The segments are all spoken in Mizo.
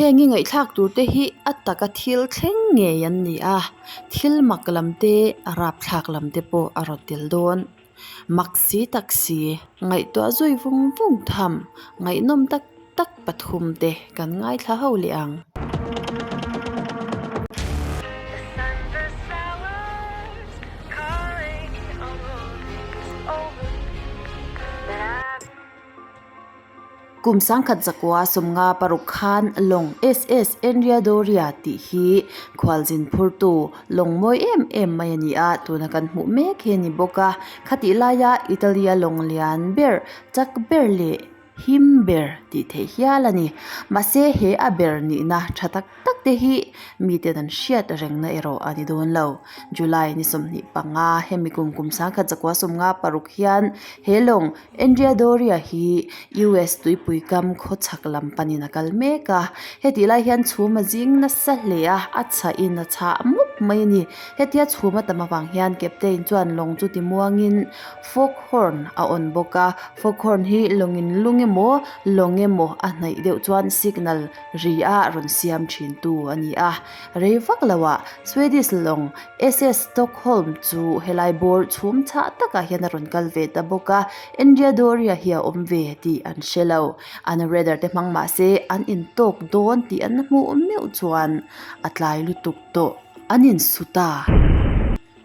Heng i ngaihthlak tur te hi a taka thil thleng ngei an ni a, thil mak lam te, rapthlak lam te pawh a rawn tel dawn. Mak si tak si, ngaihtuah zui vung vung tham, ngaihnawm tak tak pathum te kan ngaithla ho leh ang. Kum sangkhat zakua 56 khan lawng SS Andrea Doria tih hi khualzin phurtu lawng mawi em em mai a ni a, tuna kan hmuh mek hi a ni bawk a. Khatih laia Italy-a lawng lian ber, chak ber leh him ber tih theih hial a ni. Mahse he a ber nihna tha tak tak te hi miten an hriat rengna erawh a ni dawn lo. July ni 25 hemi kum kum sangkhat zakua 56 hian he lawng Andrea Doria hi US tuipui kam khawchhak lam panin a kal mek a, hetih lai hian chhum a zing nasa hle a, a chhahin a chhah mup mai a ni. Hetia chhum a tam avang hian Captain chuan lawng chu timuangin fog horn a on bawk a, fog horn hi lawngin lung emaw lawng emaw a hnaih deuh chuan signal ri a rawn siam thin tu a ni a. Rei vak loah Swedish lawng SS Stockholm chu helai bawr chhum chhah takah hian a rawn kal ve ta bawk a, Andrea Doria hi a awm ve tih an hre lo. An radar te hmang mah se an intawk dawn tih an hmuh meuh chuan a tlai lutuk tawh an insu ta.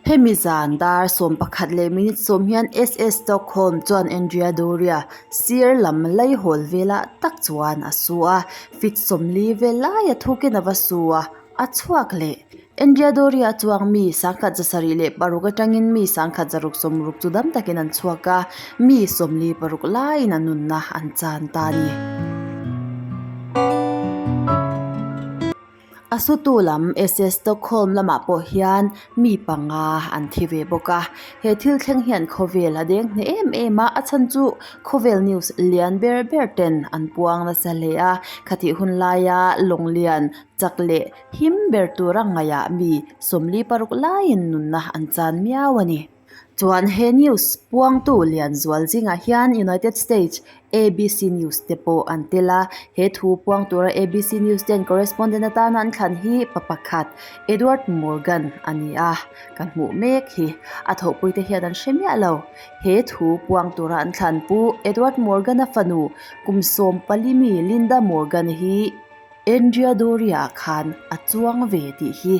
Hemi zan dar 11 leh minute 10 hian SS Stockholm chuan Andrea Doria sir lam laihawl velah tak chuan a su a, feet 40 vel laia thukin a va su a, a chhuak leh. Andrea Doria chuang mi 1706 atangin mi 1660 chu dam takin an chhuak a, mi 46 laiin a nunna an chan ta a ni. A sutu lam SS Stockholm lamah pawh hian mi panga an thi ve bawk a. He thil thleng hian khawvel a deng hneh em em a, a chhan chu khawvel news lian ber ber ten an puang nasa hle a. Khatih hun laia lawng lian chak leh him ber tura ngaihah mi 46 laiin nunna an chan miau a ni. Chuan he news puangtu Lianzual zingah hian United States ABC News te pawh an tel a, he thu puang tura ABC News ten correspondent atana an thlan hi pa pakhat Edward Morgan a ni a, ka hmuh mek hi a thawhpuite hian an hre miah lo. He thu puang tura an thlan pu Edward Morgan-a fanu kum 14 mi Linda Morgan hi Andrea Doria khan a chuang ve tih hi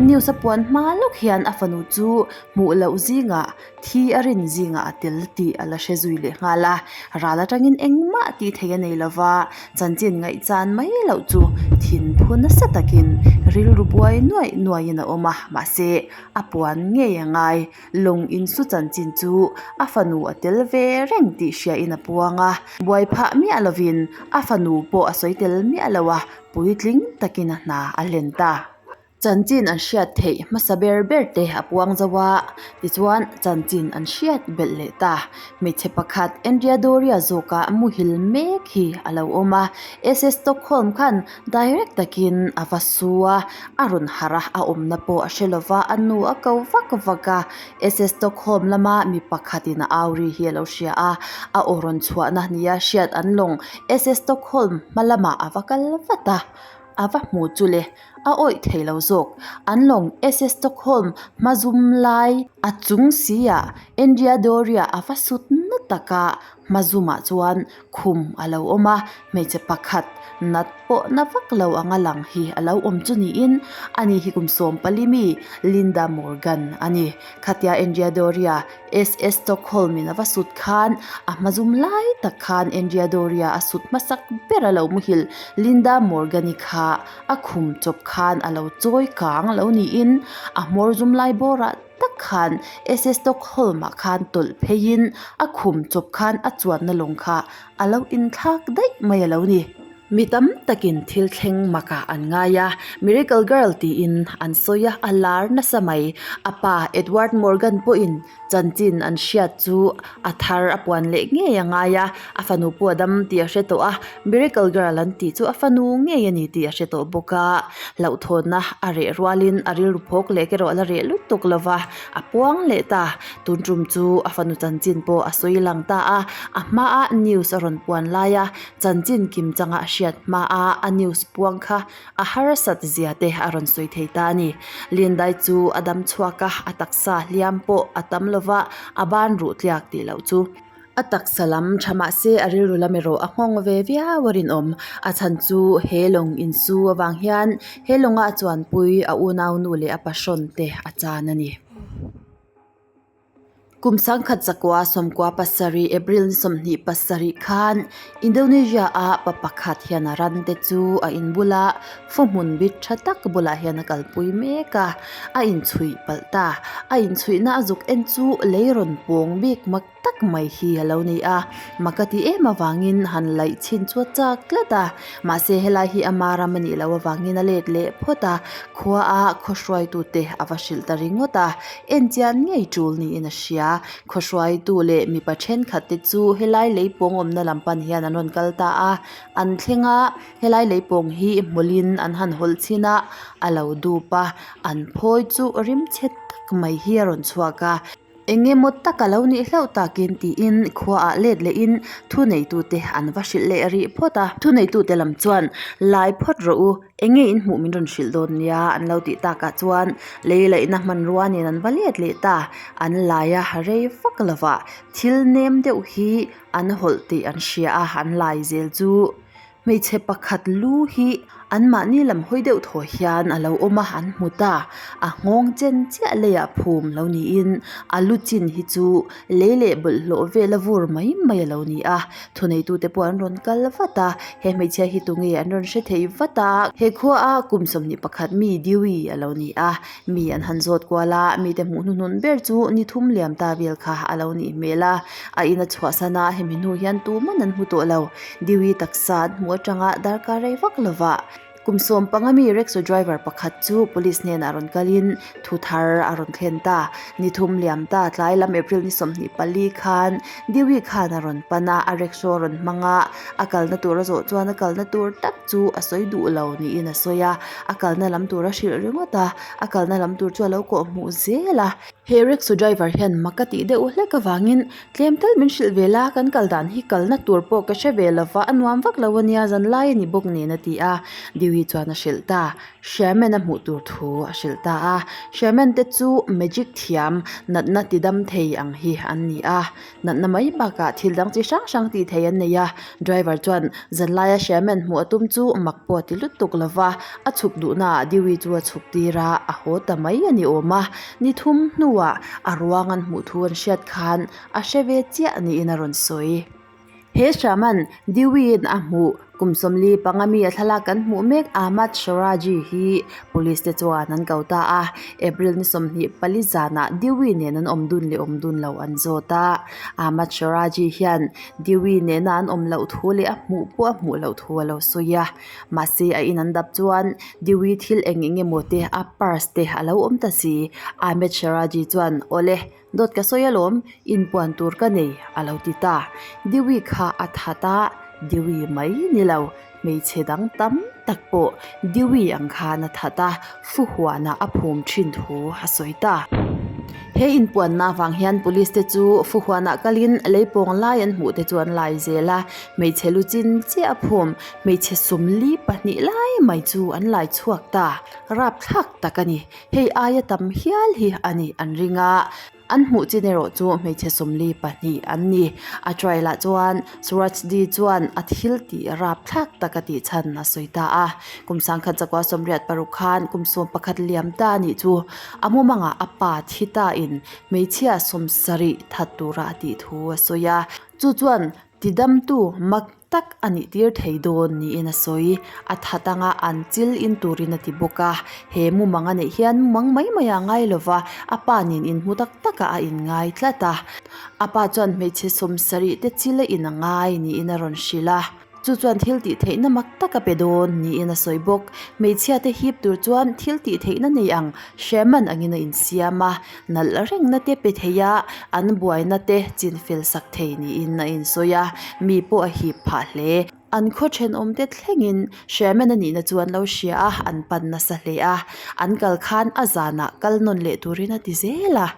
news a puan hma lawk hian a fanu chu hmuh loh zingah thi a rin zingah a tel tih a la hre zui leh nghal a, ral atangin engmah tih theih a nei lova, chanchin ngaihchan mai loh chu thin phu nasa takin rilru buai nuaih nuaihin a awm a, mahse a puan ngei a ngai. Lawng insu chanchin chu a fanu a tel ve reng tih hriain a puang a, buai phah miah lovin a fanu pawh a sawi tel miah lo a, puitling takin a hna a hlen ta. Chanchin an hriat theih hmasa ber ber te a puang zo a, tichuan chanchin an hriat belh leh ta. Hmeichhe pakhat Andrea Doria zawka muhil mek hi a lo awm a, SS Stockholm khan Direct takin a va su a, a rawn harh a, a awmna pawh a hre lova, a nu a ko vak vak a. SS Stockholm lama mi pakhatin a au ri hi a lo hria a, a aw rawn chhuahna nia hriat an lawng. SS Stockholm hma lamah a va kal vat a, a va hmu chu le, a awih thei lo zawk. An lawng SS Stockholm hma zum lai a chung si ah Andrea Doria a va sut na tak a, hma zumah chuan khum a lo awm a, hmeichhe pakhat nat pawh na vak lo anga lang hi a lo awm chu niin ani hi kum 14 mi Linda Morgan a ni. Khatia Andrea Doria SS Stockholm in a va sut khan a hma zum lai tak khan Andrea Doria a sut hmasak ber a lo muhil Linda Morgan-i kha a khum chawp khan a lo chawi kang lo niin a hmawr zum lai bawrah tak khan SS Stockholm-ah khan tawlh pheiin a khum chawp khan a chuanna lawng kha a lo inthlak daih mai a lo ni. Mi tam takin thil thleng makah an ngai a, Miracle Girl tiin an sawi a, a lar nasa mai. A pa Edward Morgan pawhin chanchin an hriat chu a thar a puan leh ngei a ngai a, a fanu pawh a dam tih a hre tawh a, Miracle Girl an tih chu a fanu ngei a ni tih a hre tawh bawk a. Hlauhthawnna a reh rualin a rilru phawk leh erawh a la reh lutuk lo va, a puang leh ta. Tun tum chu a fanu chanchin pawh a sawi lang ta a, a hmaa news a rawn puan lai a, chanchin kim changa a hriat hma a a news puang kha a harsat zia te a rawn sawi thei ta a ni. Lindai chu a dam chhuak a, a taksa hliam pawh a tam lova a ban ruh tliak tih loh chu. A taksa lam tha mah se a rilru lam erawh a nghawng ve viau a rinawm. A chhan chu he lawng insu avang hian he lawnga a chuanpui a unau nu leh a pahrawn te a chan a ni. Kum sangkhat zakua sawmkua pasarih April ni 27 khan Indonesia a pa pakhat hian a ran te chu a in bula fu hmun bit tha tak bulah hian a kalpui mek a, a inchhuih palh ta. A inchhuihna a zuk en chu lei rawn pawng bik mak tak mai hi a lo ni a, mak a ti em avangin han laih chhin chu a chak tlat a, mahse helai hi ama ram a nih loh avangin a let leh phawt a, khua a khaw hruaitute a va hrilh ta ringawt a, en chian ngei tul niin a hria. Khaw hruaitu leh mipa thenkhat te chu helai leipawng awmna lam pan hian an rawn kal ta a, an thleng a, helai leipawng hi hmawlhin an han hawlh chhin a, a lo dup a, an phawi chu rimchhe tak mai hi a rawn chhuak a. Eng emaw tak a lo nih hlauh takin tiin khuaah let lehin thuneitute an va hrilh leh rih phawt a. Thuneitute lam chuan lai phawt rawh u, eng nge in hmuh min rawn hrilh dawn nia an lo tih takah chuan lei laihna hmanrua nen an va let leh ta. An lai a rei vak lovah thil nem deuh hi an hawlh tih an hria a, an lai zel chu. Hmeichhe pakhat lu hi anmahni lam hawi deuh thaw hian a lo awm a, an hmu ta. A nghawng chen chiah leiah phum lo niin a lu chin hi chu lei leh bawlhhlawh vel a vur mai mai a lo ni a. Thuneitute pawh an rawn kal vat a, he hmeichhia hi tunge an rawn hre thei vat a. He khua a kum 21 mi Dewey a lo ni a, mi an han zawt kual a, mite hmuh hnuhnun ber chu ni thum liam ta vel kha a lo nih hmel a. A in a chhuahsan a, hemi hnu hian tuman an hmu tawh lo. Dewey taksa an hmuh atanga darkar rei vak lovah kum 15 mi rickshaw driver pakhat chu police hnenah rawn kalin thu thar a rawn thlen ta. Ni thum liam ta tlai lam April ni 24 khan Dewey khan a rawn pan a, a rickshaw a rawn hmang a, a kalna tur a zawh chuan a kalna tur tak chu a sawi duh lo niin a sawi a, a kalna lam tur a hrilh ringawt a, a kalna lam tur chu a lo kawh hmuh zel a. He rickshaw driver hian mak a tih deuh hlek avangin Tlem tal min hrilh ve la, kan kal dan hi kalna tur pawh ka hre ve lova, a nuam vak lo ania, zan lai a ni bawk nen a ti a. Dewey chuan a hrilh ta. Sherman a hmuh tur thu a hrilh ta a. Sherman te chu magic thiam, natna ti dam thei ang hi an ni a. Natna mai bakah thil dang chi hrang hrang tih thei an nei a. Driver chuan zan laia Sherman hmuh a tum chu mak pawh a ti lutuk lova, a chhuk duhnaah Dewey chu a chhuk tir a, a haw ta mai a ni awm a. Ni thum hnuah a ruang an hmuh thu an hriat khan a hre ve chiah niin a rawn sawi. He Shaman Dewey-in a hmuh kum 45 mi a thlalak kan hmuh mek Ahmad Shoraji hi police te chuan an ko ta a. April ni 24 zanah Dewey nen an awm dun leh awm dun lo an zawt a. Ahmad Shoraji hian Dewey nena an awm loh thu leh a hmuh pawh a hmuh loh thu a lo sawi a. Mahse a in an dap chuan Dewey thil eng eng emaw te a purse te a lo awm ta si. Ahmed Sharaji chuan Awle, dawt ka sawi alawm, inpuan tur ka nei a lo ti ta. Dewey kha a that a, Dewey mai ni lo, hmeichhe dang tam tak pawh Dewey ang khan a that a, Fuhuanah a phum thin thu a sawi ta. He inpuanna avang hian police te chu Fuhuanah kalin leipawng lai an hmuh te chu an lai zel a, hmeichhe lu chin chiah a phum. Hmeichhe 42 lai mai chu an lai chhuak ta, rapthlak tak a ni. Hei aia tam hial hi a ni an ring a, an hmuh chin erawh chu hmeichhe 42 an ni. A trial ah chuan Suraj D chuan a thil tih rapthlak tak a tih chhan a sawi ta a. Kum 1986 khan kum 11 liam ta a nih chu a mumangah a pa thi ta in hmeichhia 70 that tura a tih thu a sawi a. Chu chuan tidamtu mak tak a nih tir thei dawn niin a sawi. A that anga an chil in turin a ti bawk a. He mumang a neih hian mumang mai mai a ngai lova, a pa nen inhmu tak takah a inngai tlat a. A pa chuan hmeichhe 70 te chil a in a ngai niin a rawn hrilh a. Chu chuan thil tih theihna mak tak a pe dawn niin a sawi bawk. Hmeichhia te hip tur chuan thil tih theihna nei ang Sherman angin a insiam a. Nalh rengna te pe thei a, an buaina te chinfel sak thei niin a insawi a, mi pawh a hip phah hle. An khaw thenawmte thlengin Sherman a nihna chu an lo hria a, an pan nasa hle a. An kal khan a zanah kal nawn leh turin a ti zel a,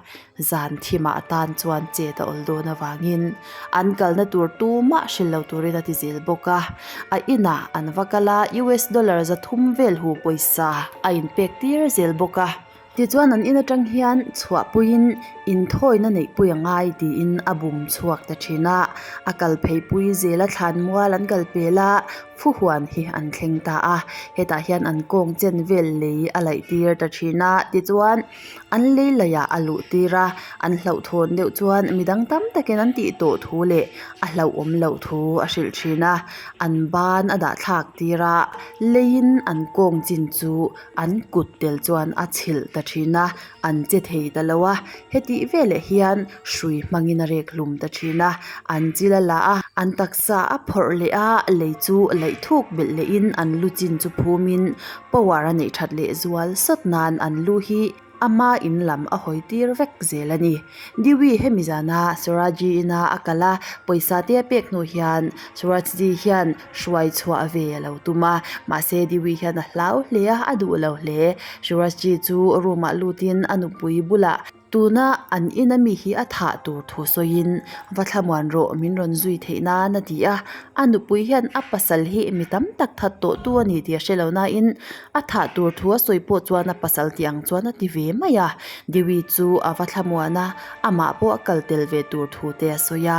zan thimah atan chuan chet a awl dawn avangin an kalna tur tumah hrilh lo turin a ti zel bawk a. A inah an va kal a, US dollar 300 vel hu pawisa a inpek tir zel bawk a. Tichuan an in atang hian chhuahpuiin inthawina neihpui a ngai tiin a bum chhuak ta thin a, a kal pheipui zela thlanmual an kal pel a, phuhuan hi an thleng ta a, hetah hian an kawng chen vel lei a laih tir ta thin a, tichuan an lei laihah a luh tir a, an hlauhthawn deuh chuan midang tam takin an tih tawh thu leh a hlauhawm loh thu a hrilh thin a, an ban a dah thlak tir a, leiin an kawng chin chu An kut tel chuan a chhilh ta thin a, an che thei ta lo a, hetih veleh hian hrui hmangin a rek hlum ta thin a, an chil a la a, an taksa a phawrh leh a, lei chu laih thuk belh lehin an lu chin chu phumin power a neih that leh zual sawt nan an lu hi ama in lam a hawi tir vek zel a ni. Dewey hemi zana Swarajji ina a kal a, pawisa te a pek hnu hian Swarajji hian hruai chhuah ve a lo tum a, mahse Dewey hian a hlau hle a, a duh lo hle. Swarajji chu room ah lutin a nupui bulah tuna an ina mi hi a thah tur thu sawiin va thlamuan rawh min rawn zui theih nan a ti a, a nupui hian a pasal hi mi tam tak that tawh tu a ni tih a hre lo nain A thah tur thu a sawi pawh chuan a pasal tih ang chuan a ti ve mai a, Dewi chu a va thlamuan a, amah pawh a kal tel ve tur thu te a sawi a,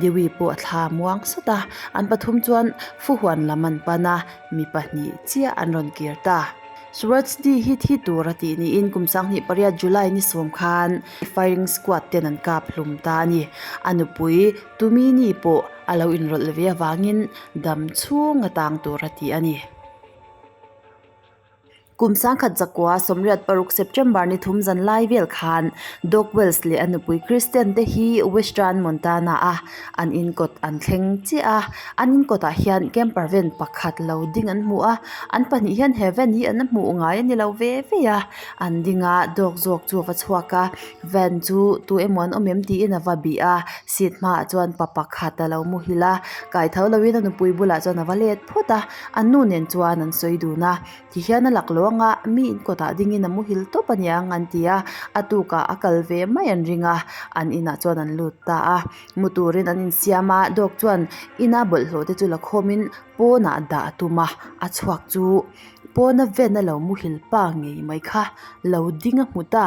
Dewi pawh a thla muang sawt a, an pathum chuan Fuhuan lam an pan a, mi pahnih chiah an rawn kir ta. Suraj Di hi thi tur a tih niin kum 28 July ni sawm khan firing squad ten an kap hlum ta a ni. A nupui Tumini pawh a lo inrawlh ve avangin dam chhung a tang tur a ti a ni. Kum 1906 September ni thum zan lai vel khan Doc Wells leh a nupui Kristen te hi Western Montana a an inkawt an thleng chiah a. An inkawtah hian camper van pakhat lo ding an hmu a, an pahnih hian he van hi an hmuh ngai a ni lo ve ve a. An ding a, Doc zawk chu a va chhuak a, van chu tu emaw an awm em tiin a va bih a, seat hmaah chuan pa pakhat a lo muhil a, kaitho loin a nupui bulah chuan a va let phawt a. An nu nen chuan an sawi dun a, tihian a lak lo anga mi in kawtah dingin a muhil tawp a niang an ti a, a tukah a kal ve mai an ring a, an inah chuan an lut ta a, mu turin an insiam a, dawk chuan ina bawlhhlawh te chu la khawmin pawnah dah a tum a, a chhuak chu pawna ven a lo muhil pa ngei mai kha lo ding a hmu ta,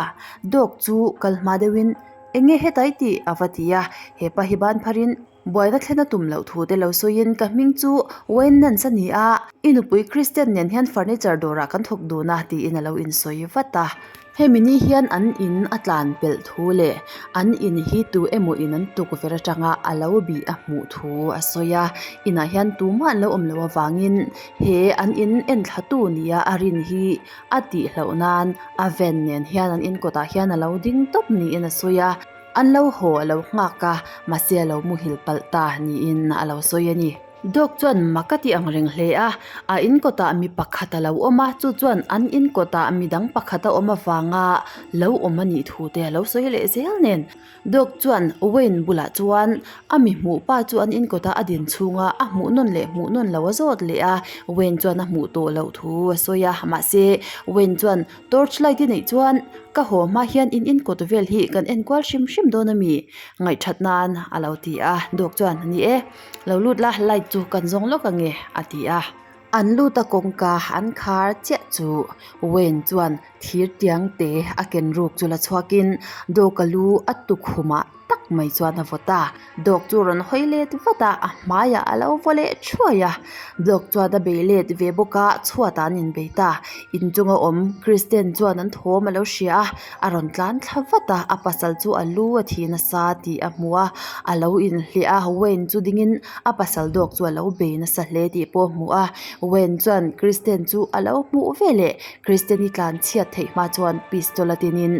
dawk chu kal hma deuhin eng nge hetai tih a va ti a, hepa hi ban pharin. Buaina thlen a tum loh thu te lo sawiin ka hming chu Wayne Nance a ni a, i nupui Kristen nen hian furniture dawrah kan thawk dun a tiin a lo insawi vat a. Hemi ni hian an in a tlan pelh thu leh an in hi tu emaw in an tukverh atanga a lo bih a hmuh thu a sawi a, inah hian tumah an lo awm loh avangin he an in enthlatu nia a rin hi a tihloh nan a van nen hian an inkawtah hian a lo ding tawp niin a sawi a. An lo haw a lo nghak a, mahse a lo muhil palh ta niin a lo sawi a ni. Dog chuan mak a ti ang reng hle a, a in kawtah mi pakhat a lo awm a, chu chuan an in kawtah mi dang pakhat a awm avanga lo awm a nih thu te a lo sawi leh zel nen. Dog chuan Wayne bulah chuan a mi hmuh pa chu an in kawtah a din chhunga a hmuh nawn leh hmuh nawn lo a zawt leh a, Wayne chuan a hmuh tawh loh thu a sawi a, mahse Wayne chuan Torch light i neih chuan ka haw hma hian in inkawt vel hi kan enkual hrim hrim dawn a mi? Ngaihthat nan a lo ti a, dawk chuan ni e, lo lut la light chu kan zawng lawk ange a ti a. An lut a kawngka an khar chiah chu Wayne chuan thir tiang te a ken ruk chu la chhuakin dawka lu a tukhumah tak mai chuan a vawt a, dawk chu rawn hawi let vat a, a hmaiah a lo vaw leh thuai a, dawk chuan a bei let ve bawk a, chhuatah an inbei ta, inchunga awm Kristen chuan an thawm a lo hria a, a rawn tlan thla vat a, a pasal chu a lu a thi nasa tih a hmu a, a lo inhliah a, Wayne chu dingin a pasal dawk chu a lo bei nasa hle tih pawh a hmu a, Wayne chuan Kristen chu a lo hmuh veleh Kristen-i tlan chhiat theih hma chuan pistol a tinin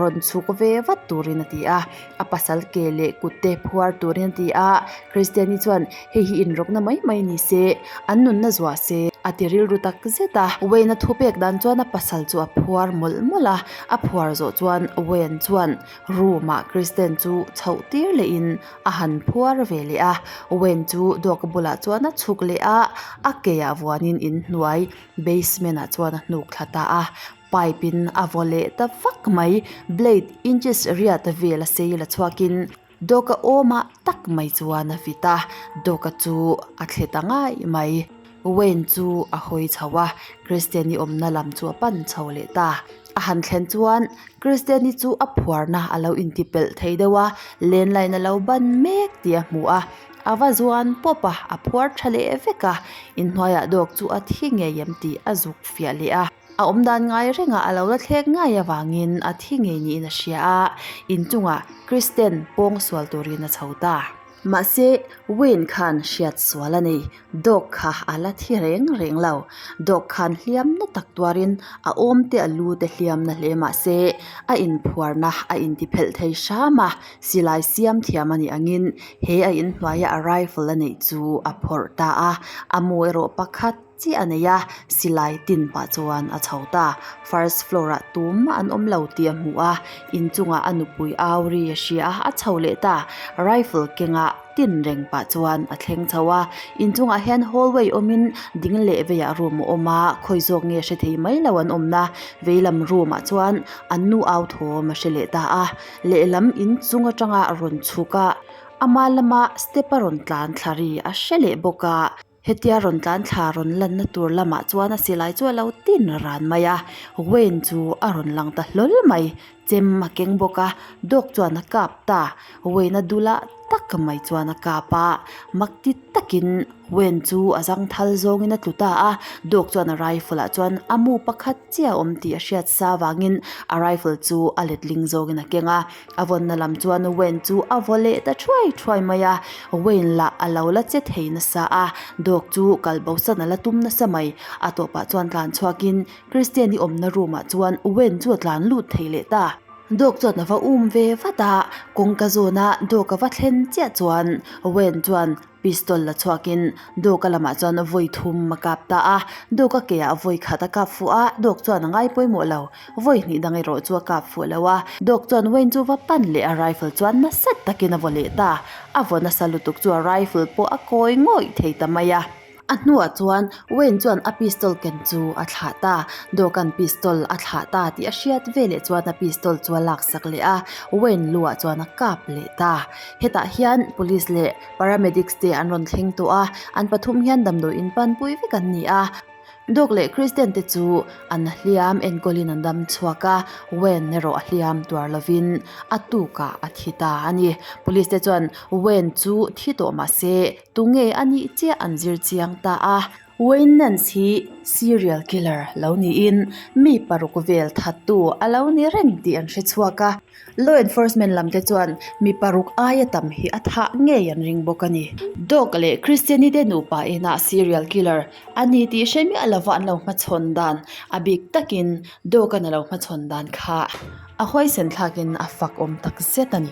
rawn chhuk ve vat turin a ti a, a pasal ke leh kut te phuar turin a ti a, Kristiani chuan hei hi inrawkna mai mai ni se, an nunna zuah se. A ti rilru tak zet a. Wayne-a thupek dan chuan a pasal chu a phuar mawlh mawlh a, a phuar zawh chuan Wayne chuan room-ah Kristen chu chhoh tir lehin a han phuar ve leh a. Wayne chu dawk bulah chuan a chhuk leh a, a keah vuanin inhnuai basement-ah chuan a hnuk thla ta a. Pipe in a vaw leh ta vak mai, blade inches riat vel a sei la chhuakin Dawka awmah tak mai chuan a vit a, Dawka chu a thle ta ngai mai. Wayne chu a hawi chho a, Kristiani awmna lam chu a pan chho leh ta. A han thlen chuan Kristiani chu a phuarna a lo intipelh thei deuh a, landline a lo ban mek tih a hmu a, a va zuan pawp a, a phuar tha leh vek a, inhnuaiah dawk chu a thi ngei em tih a zuk fiah leh a. A awmdan ngai rengah a lo la thlek ngai avangin a thi ngei niin a hria a, inchungah Kristen pawng sual turin a chho ta. Mahse, Wayne khan hriat sual a nei. Dog kha a la thi reng reng lo. Dog khan hliamna tak tuarin a awm te a lu te hliamna hle mahse, a inphuarna a intiphelh thei hram a, silai siam thiam a nih angin he a inhnuaia a rifle a neih chu a phawrh ta a, a mu erawh pakhat chiah a nei a, silai tin pah chuan a chho ta. First floor ah tumah an awm lo tih a hmu a, inchungah a nupui au ri a hria a, a chho leh ta. Rifle kengah tin reng pah chuan a thleng chho a, inchungah hian hallway awmin ding leh veiah room a awm a, khawi zawk nge hre thei mai lo an awmna veilam room ah chuan an nu au thawm a hre leh ta a, lehlam inchung atanga rawn chhuk a, ama lama step a rawn tlan thla ri a hre leh bawk a. Hetia rawn tlan thla rawn lanna tur lamah chuan a silai chu a lo tin ran mai a, Wayne chu a rawn lang ta hlawl mai, chem a keng bawk a, dog chuan a kap ta, Wayne a dulah tak mai chuan a kap a, mak ti takin Wayne chu a zang thal zawngin a tlu ta a, dog chuan a rifle ah chuan a mu pakhat chiah a awm tih a hriat sa vangin a rifle chu a letling zawngin a keng a. A vawnna lam chuan Wayne chu a vaw leh ta thuai thuai mai a, Wayne lah a lo la che thei nasa a, dog chu kal bosan a la tum nasa mai. A tawpah chuan tlan chhuakin Christian-i awmna room ah chuan Wayne chu a tlan lut thei leh ta. Dog chuan a va um ve vat a, kawngka zawna dog a va thlen chiah chuan Wayne chuan Pistol la chhuakin Dawka lamah chuan vawi thum a kap ta a, Dawka keah vawi khat a kap fuh a, Dawk chuan a ngai pawimawh lo, vawi hnih dang erawh chu a kap fuh lo a, Dawk chuan Wayne chu va pan leh a rifle chuan nasa takin a vaw leh ta, a vaw nasa lutuk chu a rifle pawh a kawi ngawih thei ta mai a. A hnuah chuan Wayne chuan a pistol ken chu a thlah ta, Dawka'n pistol a thlah ta tih a hriat veleh chuan a pistol chu a laksak leh a, Wayne luah chuan a kap leh ta. Hetah hian police leh Paramedics te an rawn thleng tawh a, an pathum hian damdawi in panpui vek an ni a. Dog leh Kristen te chu an hliam enkawlin an dam chhuak a, Wayne erawh a hliam tuar lovin a tukah a thi ta a ni. Police te chuan Wayne chu thi tawh mah se tunge a nih chiah an zir chiang ta a. Wayne Nance hi serial killer lo niin mi paruk vel thattu a lo ni reng tih an hre chhuak a. Law enforcement lam te chuan mi paruk aia tam hi a thah ngei an ring bawk a ni. Dog leh Christiani te nupa inah serial killer a ni tih hre miah lova an lo hmachhawn dan, a bik takin Dog-a'n a lo hmachhawn dan kha a huaisen thlakin a fak awm tak zet a ni.